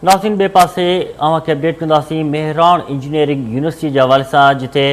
ناظرين ٻئي پاسي اوهان کي اپڊيٽ ڪنداسين مهراڻ انجنيئرنگ يونيورسٽي جي حوالي سان جتي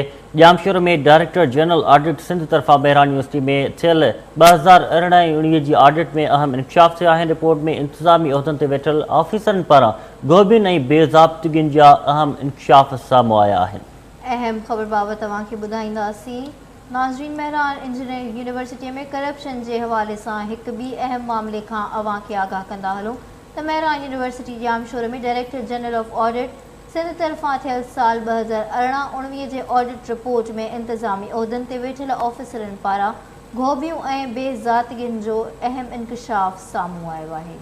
Jamshoro ۾ director general audit Sindh طرفان مهراڻ يونيورسٽي ۾ ٿيل 2018 ۽ 19 جي آڊٽ ۾ اهم انڪشاف ٿيا آهن رپورٽ ۾ انتظامي عهدن تي ويٺل آفيسرن پاران گهوٻين ۽ بي ضابطگين جا اهم انڪشاف سامهون آيا آهن. اهم خبر بابت اوهان کي ٻڌائينداسين. ناظرين مهراڻ انجنيئرنگ يونيورسٽي ۾ ڪرپشن جي حوالي سان هڪ ٻي اهم معاملي کان اوهان کي آگاهه ڪندا هلون ته Mehran university Jamshoro ۾ director general of audit Sindh طرفان ٿيل سال 2018 19 جي آڊٽ رپورٽ ۾ انتظامي عهدن تي ويٺل آفيسرن پاران گهوٻيون ۽ بي ضابطگين جو اهم انڪشاف سامهون آيو آهي.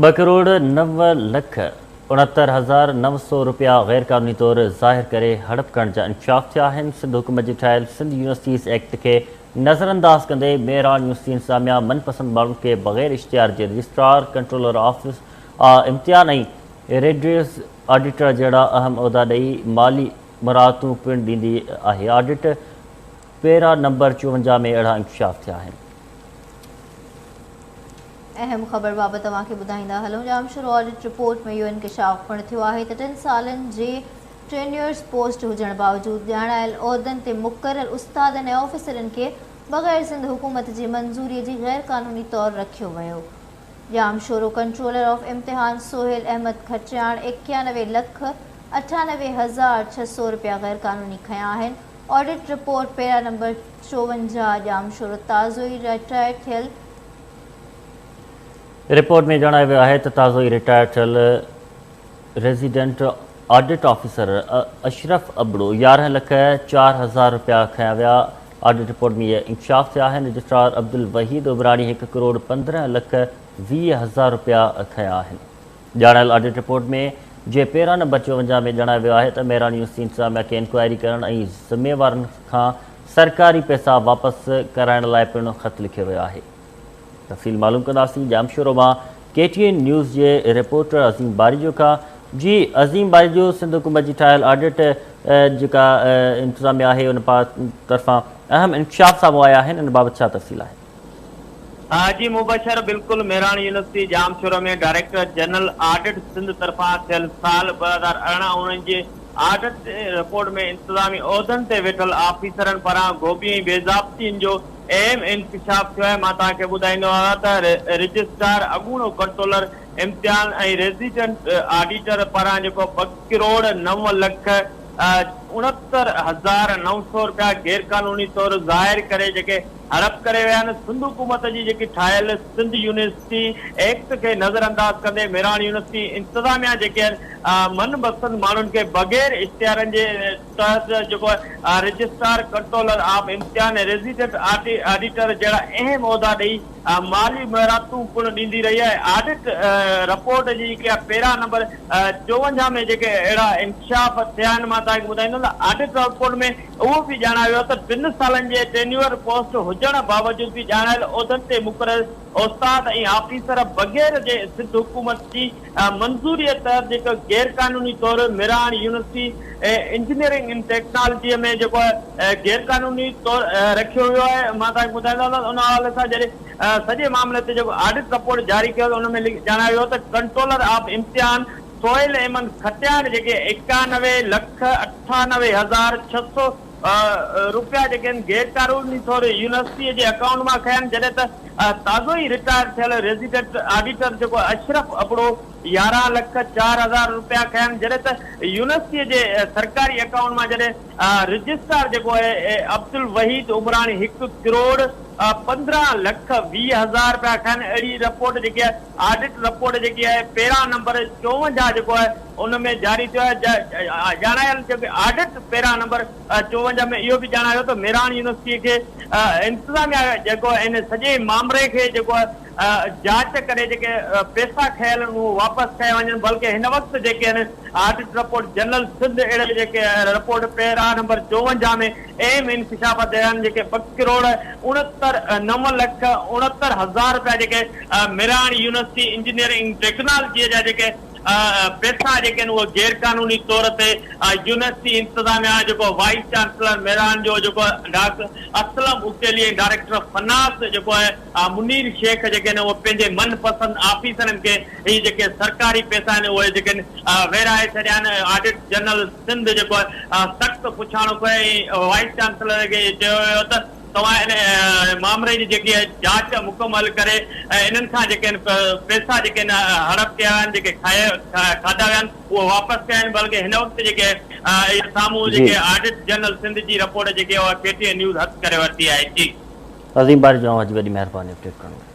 ٻه ڪروڙ نو لک اڻهتر هزار 900 رپيا غيرقانوني طور ظاهر ڪري هڙپ ڪرڻ جا انڪشاف ٿيا آهن، سنڌ حڪومت جي ٺاهيل سنڌ يونيورسٽيز ايڪٽ کي نظرانداز ڪندي مهراڻ يونيورسٽي انتظاميا من پسند ماڻهن کي بغير اشتهار جي رجسٽرار، ڪنٽرولر آف امتحان ۽ ريڊريس آڊيٽر جهڙا اهم عهدا ڏئي مالي مراعتون پڻ ڏيندي آهي. آڊٽ پيرا نمبر 54 ۾ اهڙا انڪشاف ٿيا آهن. اهم خبر بابت اوهان کي ٻڌائيندا هلون ڄامشورو آڊٽ رپورٽ ۾ اهو انڪشاف پڻ ٿيو آهي ته ٽن سالن جي ٽينيورز پوسٽ هجڻ باوجود ڄاڻايل عهدن تي مقرر استادن ۽ آفيسرن کي بغير سنڌ حڪومت جي منظوري جي غير قانوني طور رکيو ويو. ڄامشورو ڪنٽرولر آف امتحان سهيل احمد کٽياڻ 91 لک 98 هزار 600 رپيا غير قانوني کنيا آهن. آڊٽ رپورٽ پيرا نمبر 54 ڄامشورو تازو ئي رٽائرڊ ٿيل. رپورٽ ۾ ڄاڻايو ويو آهي ته تازو ئي رٽائرڊ ٿيل resident audit officer Ashraf Abro 11 lakh 4 هزار رپيا کنيا ويا، آڊٽ رپورٽ ۾ اهي انڪشاف ٿيا آهن، رجسٽرار عبدالوحيد عمراڻي هڪ ڪروڙ 15 لک 20 هزار رپيا کنيا آهن. ڄاڻايل آڊٽ رپورٽ ۾ جي پيرا نمبر 54 ۾ ڄاڻايو ويو آهي ته مهراڻ يونيورسٽي انتظاميا کي انڪوائري ڪرڻ ۽ ذميوارن کان سرڪاري پئسا واپس ڪرائڻ لاء پڻ خط لکيو ويو آهي. تفصيل معلوم ڪنداسين ڄامشورو مان ڪي ٽي اين نيوز جي رپورٽر عظيم باريجو کان جي عظيم باريجو سنڌ حڪومت جي ٺاهيل آڊٽ جيڪا انتظاميا آهي ان طرفان اهم انڪشاف سامهون آيا آهن ان بابت ڇا تفصيل آهي؟ جي مبشر بلڪل Mehran university Jamshoro ۾ director general audit Sindh طرفان ٿيل سال 2018 اڻويهن جي آڊٽ رپورٽ ۾ انتظامي عهدن تي ويٺل آفيسرن پاران گهوٻي ۽ بيضابطين جو اهم انڪشاف ٿيو آهي، مان توهان کي ٻڌائيندو هلان ته رجسٽرار، اڳوڻو ڪنٽرولر امتحان ۽ ريزيڊنٽ آڊيٽر پاران جيڪو ٻه ڪروڙ نو لک اڻهتر هزار 900 رپيا غيرقانوني طور ظاهر ڪري جيڪي هڙپ ڪري ويا آهن، سنڌ حڪومت جي جيڪي ٺاهيل سنڌ يونيورسٽي ايڪٽ کي نظرانداز ڪندي مهراڻ يونيورسٽي انتظاميا جيڪي آهن من پسند ماڻهن کي بغير اشتهارن جي تحت جيڪو رجسٽرار، ڪنٽرولر آف امتحان ۽ ريزيڊنٽ آڊيٽر جهڙا اهم عهدا ڏئي مالي مراعتون پڻ ڏيندي رهي آهي. آڊٽ رپورٽ جي جيڪي پيرا نمبر 54 ۾ جيڪي اهڙا انڪشاف ٿيا آهن مان توهان کي ٻڌائيندس ته آڊٽ رپورٽ ۾ اهو به ڄاڻايو ويو ته ٽن سالن جي ٽينيوئر پوسٽ هجڻ باوجود به ڄاڻايل عهدن تي مقرر استاد ۽ آفيسر بغير جي سنڌ حڪومت جي منظوريء تحت جيڪو غيرقانوني طور مھراڻ يونيورسٽي انجنيئرنگ اينڊ ٽيڪنالاجيء ۾ جيڪو غيرقانوني طور رکيو ويو آهي مان توهان کي ٻڌائيندو هلان ته ان حوالي سان جڏهن سڄي معاملي تي جيڪو آڊٽ رپورٽ جاري ڪيو ته ان ۾ ڄاڻايو ويو ته ڪنٽرولر آف امتحان سهيل احمد کٽياڻ جيڪي 91 لک 98 هزار 600 روپيا جيڪي آهن غيرقانوني طور يونيورسٽيء جي اڪائونٽ مان کنيا آهن جڏهن ته تازو ئي رٽائر ٿيل ريزيڊنٽ آڊيٽر جيڪو اشرف ابڙو 11 لک 4 هزار روپيا کنيا آهن جڏهن ته يونيورسٽيء جي سرڪاري اڪائونٽ مان جڏهن رجسٽرار جيڪو آهي عبدالوحيد عمراڻي هڪ ڪروڙ 15 لک 20 هزار روپيا کنيا آهن اهڙي رپورٽ جيڪي آهي آڊٽ رپورٽ جيڪي آهي پيرا نمبر 54 جيڪو آهي ان ۾ جاري ٿيو آهي ڄاڻايل جيڪي آڊٽ پيرا نمبر 54 ۾ اهو به ڄاڻايو ته مهراڻ يونيورسٽي کي انتظاميا جيڪو ان سڄي مامري کي جيڪو جاچ ڪري جيڪي پيسا کنيل آهن اهو واپس ڪيا وڃن بلڪه هن وقت جيڪي آهن آڊٽ رپورٽ جنرل سنڌ اهڙي جيڪي رپورٽ پيرا نمبر 54 ۾ اهم انڪشافات ٿيا آهن جيڪي ٻه ڪروڙ اڻهتر نو لک اڻهتر هزار رپيا جيڪي مهراڻ يونيورسٽي انجنيئرنگ ٽيڪنالاجيء جا جيڪي پئسا جيڪي آهن اهي غير قانوني طور تي يونيورسٽي انتظاميا جيڪو وائيس چانسلر مهراڻ جو جيڪو doctor Aslam Aqeeli ۽ director finance جيڪو آهي منير شيخ جيڪي آهن اهي پنهنجي من پسند آفيسرن کي هي جيڪي سرڪاري پئسا آهن اهي جيڪي آهن ورهائي ڇڏيا آهن آڊٽ جنرل سنڌ جيڪو آهي سخت پڇاڻو ڪيو ۽ وائيس چانسلر کي چيو ويو ته توهان ان مامري جي جيڪي جاچ مڪمل ڪري ۽ انهن کان جيڪي آهن پئسا جيڪي آهن هڙپ ڪيا ويا آهن جيڪي کاڌا ويا آهن اهي واپس ڪيا آهن بلڪه هن وقت جيڪي اهي سامهون جيڪي آڊٽ جنرل سنڌ جي رپورٽ جيڪي اها ڪي ٽي اين نيوز هٿ ڪري ورتي آهي جي. عظيم باري جو اوهان جي وڏي مهرباني اپڊيٽ ڪرڻ لاء.